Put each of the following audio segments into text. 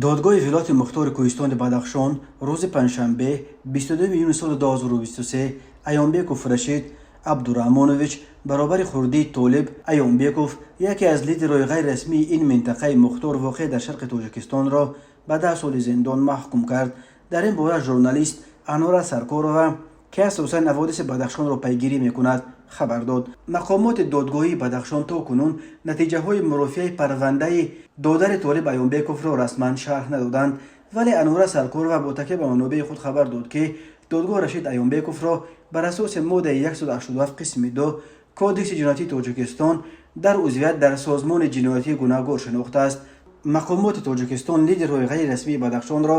Додгоҳи вилояти мухтори кӯҳистони Бадахшон рӯзи панҷшанбе, 22 июни соли 2023, Аёнбеков Рашид Абдураҳмонович, баробари хурдии Толиб Аёнбеков, яке аз лидерҳои ғайрирасмии ин минтақаи мухтор, воқеъ дар шарқи Тоҷикистонро ба 10 соли зиндон маҳкум кард. Дар ин бора журналист Анора Саркорова, ки асосан ҳаводиси Бадахшонро пайгирӣ мекунад, хабар дод. Мақомоти додгоҳии Бадахшон то кунун натиҷаҳои мурофиаи парвандаи додари Толиб Аёнбековро расман шарҳ надоданд, вале Анора Саркорова бо такя ба манобеи худ хабар дод, ки додгоҳ Рашид Аёнбековро бар асоси моддаи 187 қисми 2 Кодекси ҷиноятии Тоҷикистон дар узвият дар созмони ҷиноятӣ гунаҳгор шинохтааст. Мақомоти Тоҷикистон лидерҳои ғайрирасмии Бадахшонро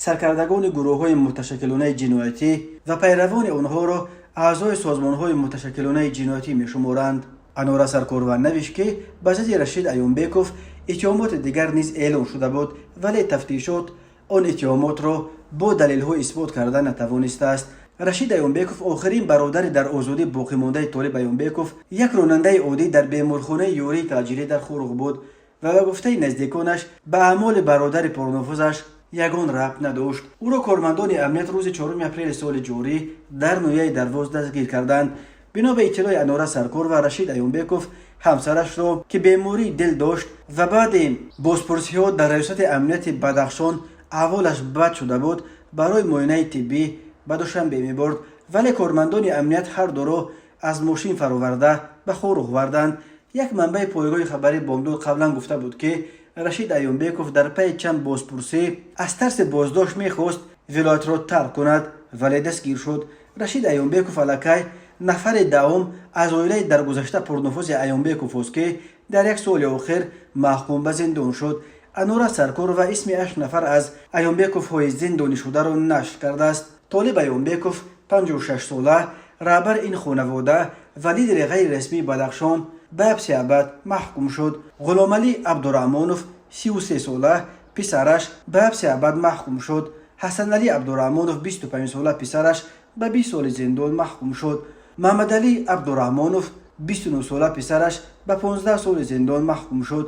саркардагони гурӯҳҳои муташаккилонаи ҷиноятӣ ва пайравони онҳоро аъзои созмонҳои муташаккилонаи ҷиноятӣ мешуморанд. Анора Саркорова навишт, ки ба зидди Рашид Аёнбеков иттиҳомоти дигар низ эълон шуда буд, вале тафтишот он иттиҳомотро бо далелҳо исбот карда натавонистааст. Рашид Аёнбеков, охирин бародари дар озодӣ боқимондаи Толиб Аёнбеков, як ронандаи оддӣ дар беморхонаи ёрии таъҷилӣ дар Хоруғ буд ва ба гуфтаи наздиконаш ба аъмоли бародари пурнуфузаш ягон рабт надошт. Ӯро кормандони амният рӯзи 4 апрели соли ҷорӣ дар ноҳияи Дарвоз дастгир карданд. Бино ба иттилои Анора Саркорова, Рашид Аёнбеков ҳамсарашро, ки бемории дил дошт ва баъди бозпурсиҳо дар раёсати амнияти Бадахшон аҳволаш бад шуда буд, барои муоинаи тиббӣ ба Душанбе мебурд, вале кормандони амният ҳар дуро аз мошин фароварда, ба Хоруғ варданд. Як манбаи пойгоҳи хабарии Бомдод қаблан гуфта буд, ки Рашид Аёнбеков дар пайи чанд бозпурсӣ аз тарси боздошт мехост вилоятро тарк кунад, вале дастгир шуд. Рашид Аёнбеков аллакай нафари 10-ум аз оилаи дар гузашта пурнуфузи Аёнбековост, ки дар як соли охир маҳкум ба зиндон шуд. Анора Саркорова исми ҳашт нафар аз Аёнбековҳои зиндонишударо нашр кардааст. Толиб Аёнбеков, 56-сола, раҳбари ин хонавода ва лидери ғайрирасмии Бадахшон, ба ҳабси абад маҳкум шуд. Ғуломалӣ Абдураҳмонов, 33-сола, писараш, ба ҳабси абад маҳкум шуд. Ҳасаналӣ Абдураҳмонов, 25-сола, писараш, ба 20 соли зиндон маҳкум шуд. Маҳмадалӣ Абдураҳмонов, 29-сола, писараш, ба 15 соли зиндон маҳкум шуд.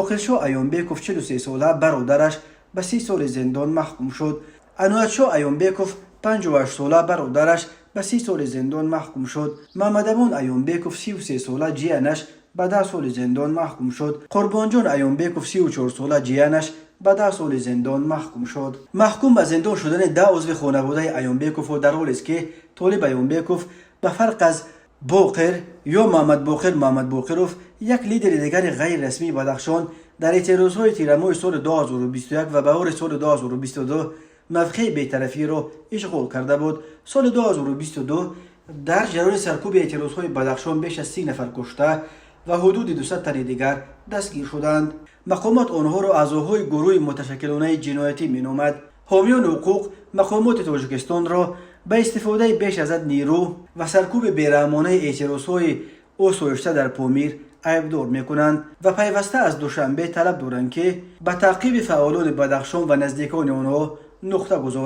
Оқилшоҳ Аёнбеков, 43-сола, бародараш, ба 30 соли зиндон маҳкум шуд. Аноятшоҳ Аёнбеков, 58-сола, бародараш, ба 30 соли зиндон маҳкум шуд. Маҳмадамон Аёнбеков, 33-сола, ҷиянаш, ба 10 соли зиндон маҳкум шуд. Қурбонҷон Аёнбеков, 34-сола, ҷиянаш, ба 10 соли зиндон маҳкум шуд. Маҳкум ба зиндон шудани 10 узви хонаводаи Аёнбековҳо дар ҳолест, ки Толиб Аёнбеков, ба фарқ аз Боқир ё Маҳмадбоқир Маҳмадбоқиров, як лидери дигари ғайрирасмии Бадахшон, дар эътирозҳои тирамоҳи соли 2021 ва баҳори соли 2022 мавқеи бетарафиро ишғол карда буд. Соли 2022 дар ҷараёни саркӯби эътирозҳои Бадахшон беш аз 30 нафар кушта ва ҳудуди 200 тани дигар дастгир шуданд. Мақомот онҳоро аъзоҳои гурӯҳи муташаккилонаи ҷиноятӣ меномад. Ҳомиёни ҳуқуқ мақомоти Тоҷикистонро ба истифодаи беш аз ҳад нерӯ ва саркӯби бераҳмонаи эътирозҳои осоишта дар Помир айбдор мекунанд ва пайваста аз Душанбе талаб доранд, ки ба таъқиби фаъолони Бадахшон ва наздикони онҳо нуқта гузорад.